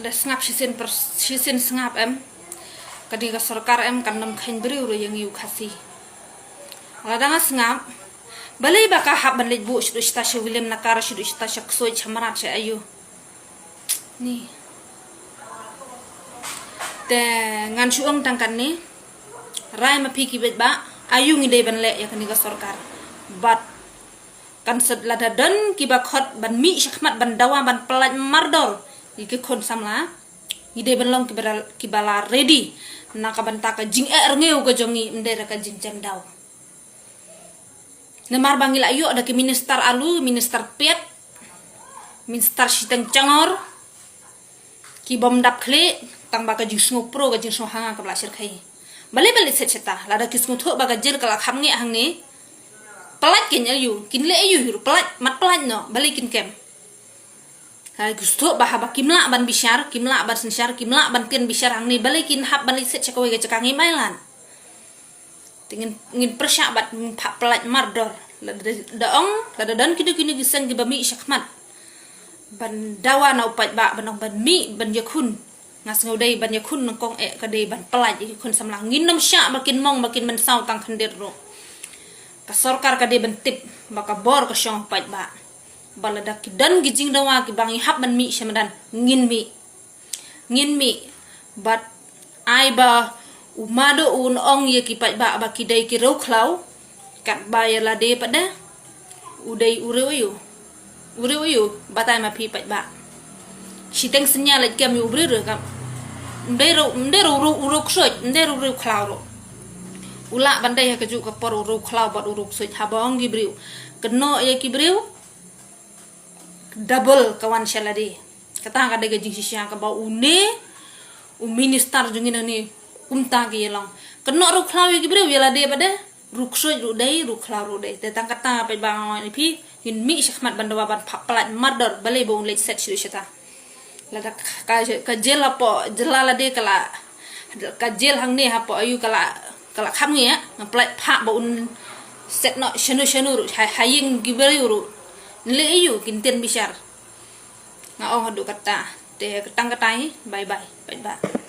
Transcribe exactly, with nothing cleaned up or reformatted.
Da sngap shisien per shisien sngap em. Ka dei ka sorkar em kan nym kheiñ briew ruh ïa ngi u Khasi. Lada nga sngap. Balei ba ka hap ban leit buh shaduh shata sha William Nakar shaduh shata sha Ksuid sha Mrad sha ayu. Ni. Te ngan shu ong tang katne. Rai ma phi ki beit ba ayu ngi dei ban leh ïa kane ka sorkar. But kan sot lada don kiba khot ban mih shakhmat ban dawa ban pyllait mardor ïa ki khun samla. Ngi dei ban long kiba la, kiba la ready na ka bynta ka jingeh rngew ka jong ngi, ym dei da ka jingjem daw. Namar ba ngi la ïoh da ki minister alu, minister pet, minister shiteng changor, ki bym dap khlieh, tang ba ka jingsngew pro, ka jingsngew hanga kaba la shyrkhei. Balei ba leit set shata, lada ki sngewthuh ba ka jel ka la kham ngeh hangne. Pyllait kin ayu, kin leh ayu, pyllait, mat pyllait noh, balei kin kem. Ha, ki sngewthuh ba haba kim lah ban bishar, kim lah ban synshar, kim lah ban tieng bishar hangne, balei kin hap ban leit set sha kawei ka jaka, ngim ai lad. Te ngin, ngin pyrshah bad ngin phah pyllait mardor. Lada, da ong, lada don kino kino ki seng kiba mih shakhmat ban dawa na u paidbah, ban ong ban mih, ban ïakhun. Nga sngew dei ban ïakhun nyngkong eh ka dei ban pyllait ïa ki khun samla. Ngin nym shah ba kin mong ba kin mynsaw tang khyndiat ruh. Ka sorkar ka dei ban tip ba ka bor ka shong paidbah. Ba lada ki don ki jingdawa kiba ngi hap ban mih sha madan, ngin mih. Ngin mih. Bad ai ba u Mado un ong ïa ki paidbah ba ki dei ki riewkhlaw. Katba ïa lade pat de. U dei u riew ayu. U riew ayu, batai ma phi paidbah. Shiteng synñia leit kem ïa u briew ruh kam. Ym dei riew, ym dei riew, riew, riew Ksuid, ym dei riew, riewkhlaw ruh. U lah ban dei ha kajuh ka por u riewkhlaw bad u riew Ksuid, haba ong ki briew. Kynnoh ïa ki briew. Double ka wan sha lade. Kata ka dei ka jingshisha kaba une u minister jong ngi nangne kumta ki ïalong. Kynnoh riewkhlaw ïa ki briew, ïa lade pat de. Riewksuid ruh dei, riewkhlaw ruh dei. Te tang kata paidbah nga ong ïa phi, ngin mih shakhmat ban dawa ban phah pyllait mardor, balei ba un leit set shuh shata. Lada ka, ka, ka jel hapoh jylla lade ka la, ka jel hangne hapoh ayu ka la, ka la kham ngeh, nga pynlait phah ba un set noh shano shano ruh, ha, ha ïing ki briew ruh. Nleh ayu kin tieng bishar. Nga ong haduh kata. Te tang kata hi, bye bye, paidbah.